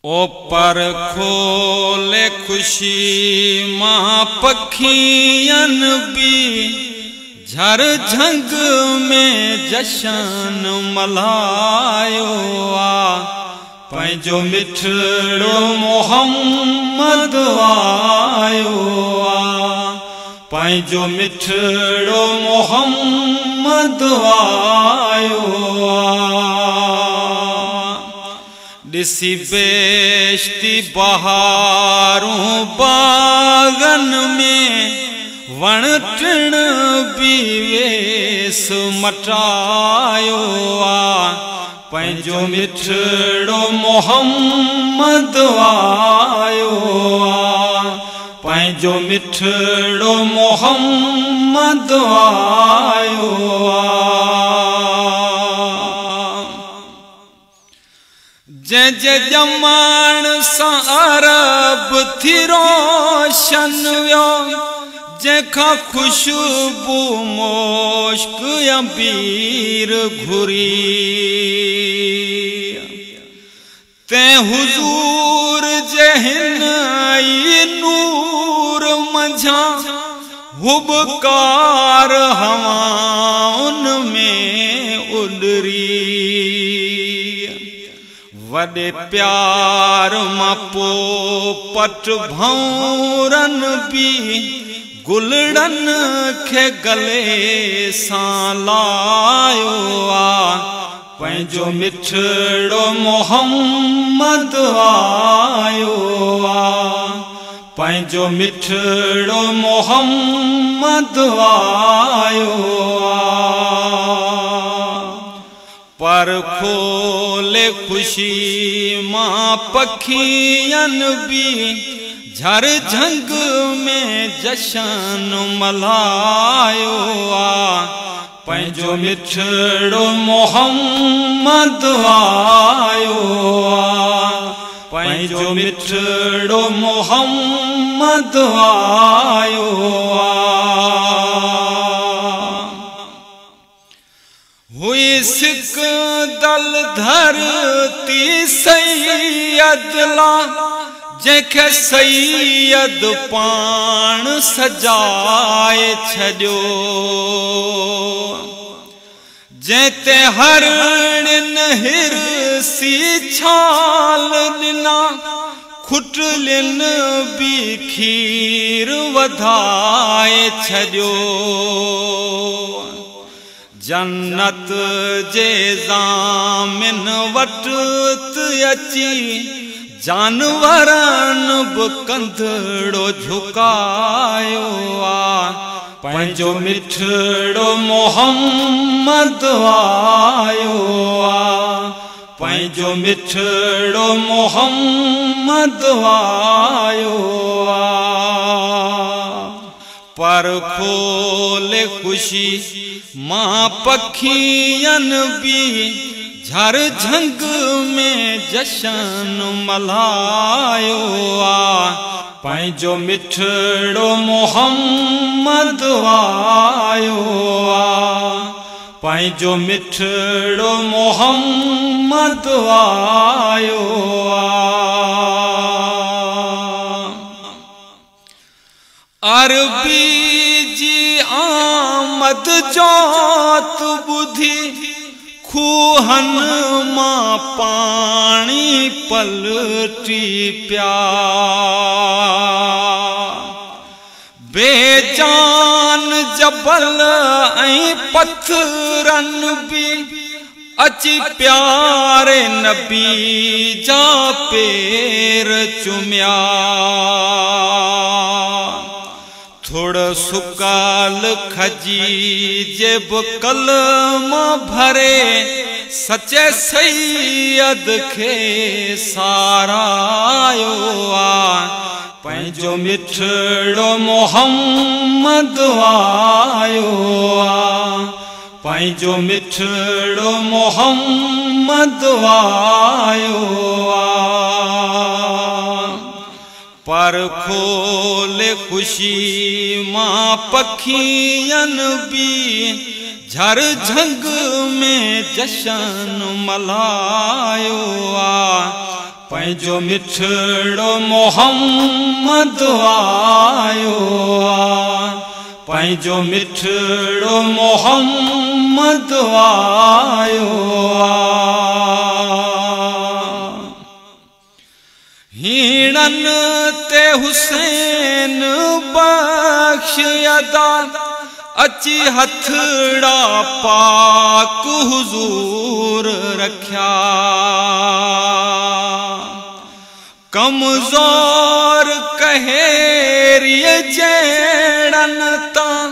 ओ पर खोले खुशी मां पखियन भी झर झंग में जशन मल्हायो आ। पंहिंजो मिठड़ो मोहम्मद आयो आ। पंहिंजो मिठड़ो मोहम्मद आयो आ। ॾिसी बेश्ती बहारूं बागन में वण टिण बि वेस मटायो आ। पंहिंजो मिठड़ो मोहम्मद आयो आ। पंहिंजो मिठड़ो मोहम्मद आयो आ। जंहिंजे ॼमण सां अरब थी रोशन वियो, जंहिंखां ख़ुशबू मुश्क अबीर घुरी। तंहिं हुज़ूर जे हिन ई नूर मंझां हुबकार हवाउनि में उॾरी। वॾे प्यार मां पोपट भौरन बि गुलड़न खे गले सां लायो आ। पंहिंजो मिठड़ो मोहम्मद आयो आ। पंहिंजो मिठड़ो मोहम्मद आयो आ। पर खोले खुशी मां पखियन बि झर झंग में जशन मल्हायो आ। पंहिंजो मिठड़ो मोहम्मद आयो आ। पंहिंजो मिठड़ो मोहम्मद आयो आ। हुई सिक दल धरती सैयद ला, जंहिंखे सैयद पाण सजाए छॾियो। जंहिं ते हरणिन हिरसी छाल ॾिना, खुटलिन बि खीर वधाए छॾियो। जन्नत जे ज़ामिन वटि अची जानवरनि बि कंधड़ो झुकायो आ। पंहिंजो मिठड़ो मोहम्मद आयो आ। पंहिंजो मिठड़ो मोहम्मद आयो आ। पर खोले खुशी मां पखियन बि झर झंग में जशन मल्हायो आ। पंहिंजो मिठड़ो मोहम्मद आयो आ। पंहिंजो मिठड़ो मोहम्मद आयो आ। अरबी जी आमद जोत ॿुधी खूहन मां पाणी पलटी पिया। बेजान जबल ऐं पथरनि बि अची प्यारे नबी जा पेर चुमिया। थोरो सुकल खजी जे बि कलमा भरे सचे सैयद खे सारायो आ। पंहिंजो मिठड़ो मोहम्मद आयो आ। पंहिंजो मिठड़ो मोहम्मद आयो आ। पर खोले खुशी मां पखियन बि झर झंग में जशन मल्हायो आ। पंहिंजो मिठड़ो मोहम्मद आयो आ, पंहिंजो मिठड़ो मोहम्मद आयो आ। हीणन ते हुसैन बख्श अदा, अची हथड़ा पाक हुजूर रखिया। कमज़ोर कहेरीअ जहिड़नि तां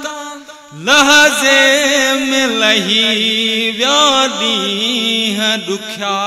लहज़े में लही विया ॾींहं ॾुखिया।